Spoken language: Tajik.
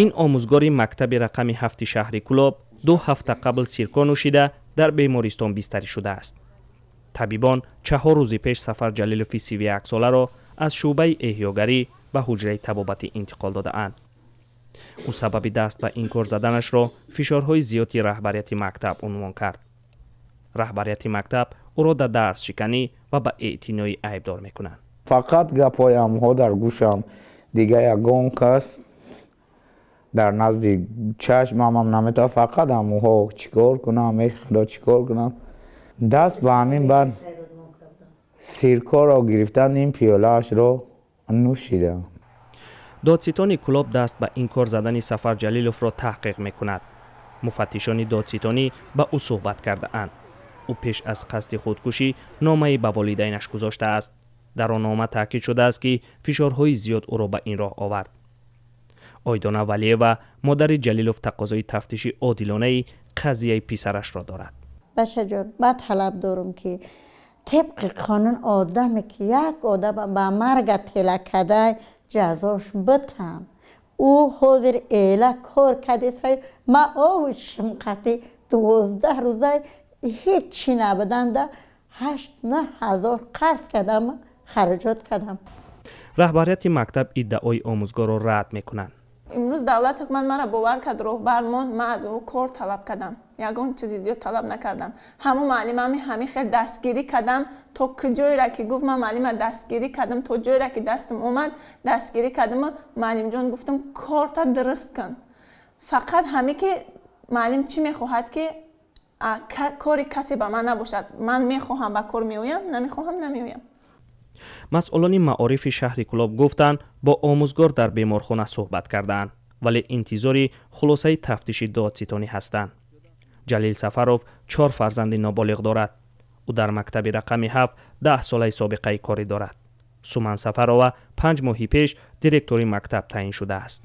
Ин омӯзгори мактаби рақами 7-и шаҳри Кӯлоб 2 ҳафта қабл сирко нӯшида, дар бемористон бистарӣ шудааст. Табибон 4 рӯзи пеш Сафар Ҷалилови 31-соларо аз шӯъбаи эҳёгарӣ ба ҳуҷраи табобатӣ интиқол додаанд. Ӯ сабаби даст ба ин кор заданашро фишорҳои зиёди раҳбарияти мактаб унвон кард. Раҳбарияти мактаб ӯро дар дарсшиканӣ ва ба эътиноӣ айбдор мекунанд. Фақат гапҳои ҳамҳо дар гӯшам, дига ягон кас дар назди чашмамам наметавад. Фақат ҳамоҳо. Чӣ кор кунам, э Худо, чӣ кор кунам? Даст ба ҳамин баъд сиркоро гирифта, ним пиёлаашро нӯшидам. Додситони Кӯлоб даст ба ин кор задани Сафар Ҷалиловро таҳқиқ мекунад. Муфаттишони додситонӣ ба ӯ суҳбат кардаанд. Ӯ пеш аз қасди худкушӣ номае ба волидайнаш гузоштааст. Дар он нома таъкид шудааст, ки фишорҳои зиёд ӯро ба ин роҳ овард. Ойдона Валиева, модари Ҷалилов, тақозои тафтиши одилонаи қазияи писарашро дорад. Бачаҷон, ман талаб дорам, ки тибқи қонун одаме ки як одам ба марга тела кадай, ҷазош битам. Ӯ ҳозир эла кор кадесай. Ма оҳу шимқати 12 рӯза ҳечи набуданда, 8-9 ҳазор қарз кардам, хароҷот кардам. Раҳбарияти мактаб иддаои омӯзгорро рад мекунанд. Имрӯз давлат, ҳукумат маро бовар кард, роҳбар монд. Ман аз ӯ кор талаб кардам, ягон чизи зиёд талаб накардам. Ҳамун муаллимами ҳамин хел дастгирӣ кардам, то куҷоера ки гуфт. Ман муаллима дастгирӣ кардам, то ҷоера ки дастам омад, дастгирӣ кардаму муаллимҷон, гуфтам, корта дуруст кун. Фақат ҳаме ки муаллим чӣ мехоҳад, ки кори касе ба ман набошад. Ман мехоҳам, ба кор меоям, намехоҳам, намеоям. Масъулони маорифи шаҳри Кӯлоб гуфтанд, бо омӯзгор дар беморхона суҳбат кардаанд, вале интизори хулосаи тафтиши додситонӣ ҳастанд. Ҷалил Сафаров чор фарзанди ноболиғ дорад. Ӯ дар мактаби рақами 7 10 солаи собиқаи корӣ дорад. Суман Сафарова 5 моҳи пеш директори мактаб таъин шудааст.